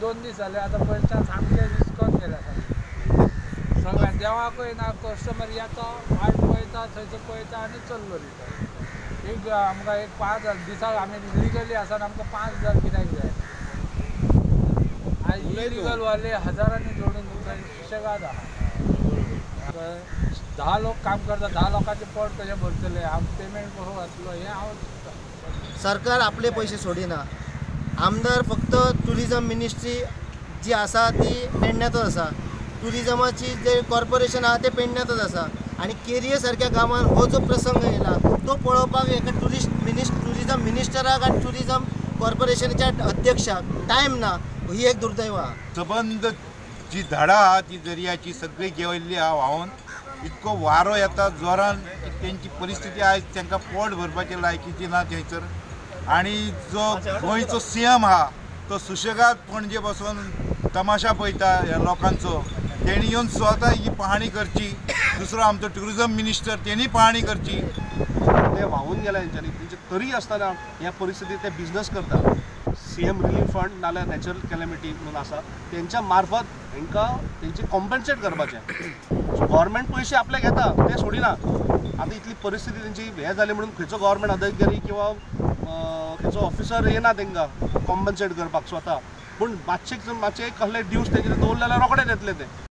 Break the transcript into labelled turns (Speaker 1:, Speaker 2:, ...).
Speaker 1: 2 दीस जाले आतां पयशां सामकें विस्कोन गेल्या सारकें. सगळ्या देवाकूय ना, कस्टमर येता वायट पळयता, थंयसर पळयता आनी चल्लो रिटर्न. एक आमकां एक 5,000 दिसाक आमी इलिगली आसा, आमकां 5,000 कित्याक जाय? आयज इलिगल वाले हजारांनी जोडून सुशेगाद आहा. 10 लोक काम करता, 10 लोकांचें पोट कशें भरतलें, हांव पेमेंट कसो जातलो हें हांव चिंतता.
Speaker 2: सरकार आपले पयशे सोडिना, आमदार फक्त ट्युरिजम मिनिस्ट्री जी आसा ती पेडण्यातच आसा, ट्युरिजमाची जे कॉर्पोरेशन आहा ते पेडण्यातच आसा. आनी केरये सारक्या गांवान हो जो प्रसंग येयला तो पळोवपाक एका ट्युरिजम मिनिस्टराक आनी ट्युरिजम कॉर्पोरेशनाच्या अध्यक्षाक टायम ना, ही एक दुर्दैव आहा.
Speaker 3: सबंद जी झाडां आहा ती दर्याची सगळी गेल्ली आहा व्हांवन, इतको वारो येता जोरान की तेंची परिस्थिती आयज तांकां पोट भरपाचे लायकीची ना थंयसर. आनी जो गोंयचो सी एम आहा तो सुशेगाद पणजे बसून तमाशा पळयता ह्या लोकांचो. तेणी येवन स्वता ही पाहणी करची. दुसरो आमचो ट्युरिजम मिनिस्टर तेणी पाहणी करची.
Speaker 4: ते व्हांवून गेले तेंच्यांनी, तेंचे तरी आसतना ह्या परिस्थितीत ते बिजनस करता. सी एम रिलीफ फंड नाल्यार नॅचरल कॅलमिटी म्हणून आसा, तेंच्या मार्फत हेंकां तेंचे कॉम्पन्सेट करपाचें. गव्हर्मेंट पयशे आपले घेता ते सोडिना. आतां इतली परिस्थिती तेंची हें जाली म्हणून खंयचो गव्हर्मेंट अधिकारी किंवा खंयचो ऑफिसर येना तेंकां कॉम्पन्सेट करपाक स्वता. पूण मातशे मातशे कसले ड्यूज तेंचे दवरले जाल्यार रोखडे येतले ते.